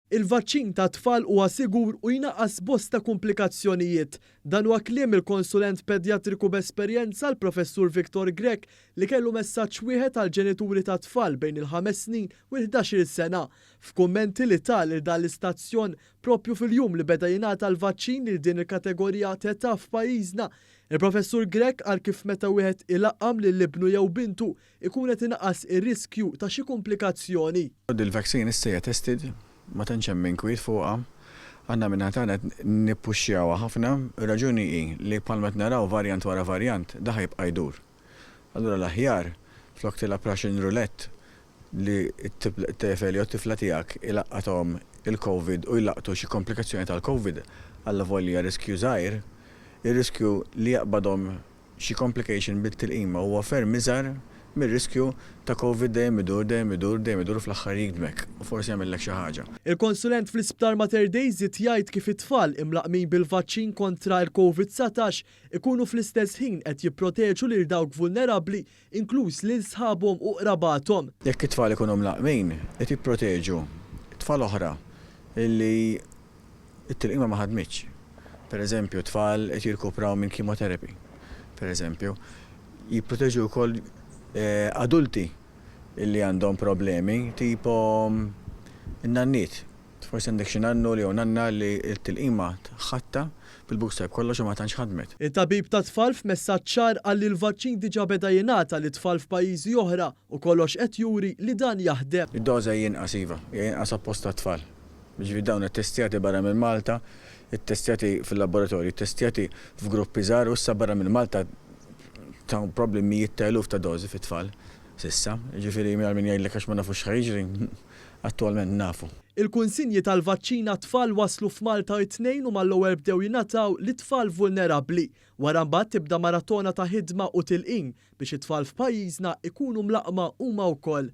Il-vaċċin tat-tfal huwa sigur u jnaqqas bosta kumplikazzjonijiet. Dan huwa kliem il-konsulent pedjatriku b'esperjenza l-Professur Victor Grech li kellu messaġġ wieħed għall-ġenituri ta' tfal bejn il-5 snin u l-11-il sena. F'kummenti li ta lil dan l-istazzjon propju fil-jum li beda jingħata l-vaċċin lil din il-kategorija t'età f'pajjiżna, il-Professur Grech qal kif meta wieħed ilaqqam lil ibnu jew bintu ikun qed inaqqas ir-riskju ta' xi kumplikazzjoni. Il-vaccine issa hija tested, ma tantx hemm inkwiet fuqha. Aħna min-naħa tagħna qed nippuxxjawha ħafna. Ir-raġuni hi li bħalma qed naraw varjant wara varjant, dan ħa jibqa' jdur. Allura l-aħjar flok tilgħab Russian roulette li t-tifel jew t-tifla tiegħek ilaqqathom il-Covid u jlaqqtu xi komplikazzjoni tal-Covid, allavolja riskju żgħir, ir-riskju li jaqbadhom xi complication bit-tilqima huwa ferm iżgħar mir-riskju ta' Covid dejjem idur, dejjem idur, dejjem idur u fl-aħħar jigdmek u forsi jagħmillek xi ħaġa. Il-konsulent fl-Isptar Mater Dei żied jgħid kif it-tfal imlaqqmin bil-vaċċin kontra l-Covid 19 ikunu fl-istess ħin qed jipproteġu lil dawk vulnerabbli inkluż lil sħabhom u qrabathom. Jekk it-tfal ikunu mlaqqmin qed jipproteġu tfal oħra li t-tilqima ma ħadmitx. Per eżempju, tfal qed jirkupraw minn chemotherapy, per eżempju. Jipproteġu wkoll adulti li għandhom problemi tipo n-nanniet. Forsi għandek xi nannu jew nanna li t-tilqima ħadtha bil-booster b'kollox u ma tantx ħadmet. It-tabib tat-tfal f'messaġġ ċar qal li l-vaċċin diġà beda jingħata lit-tfal f'pajjiżi oħra u kollox qed juri li dan jaħdem. Id-doża hi inqas iva, hija inqas apposta għat-tfal. Jiġifieri dawn ittestjati barra minn Malta, ittestjati fil-laboratorji, ittestjati f'gruppi żgħar u issa barra minn Malta taw probabbli mijiet ta' eluf ta' dożi fit-tfal s'issa. Jiġifieri mingħajr min jgħidlek għax ma nafux x'ħa jiġri, attwalment nafu. Il-kunsinji tal-vaċċin għat-tfal waslu f'Malta it-Tnejn u mal-ewwel bdew jingħataw lit-tfal vulnerabbli. Wara mbagħad tibda maratona ta' ħidma u tilqim biex it-tfal f'pajjiżna ikunu mlaqqma huma wkoll.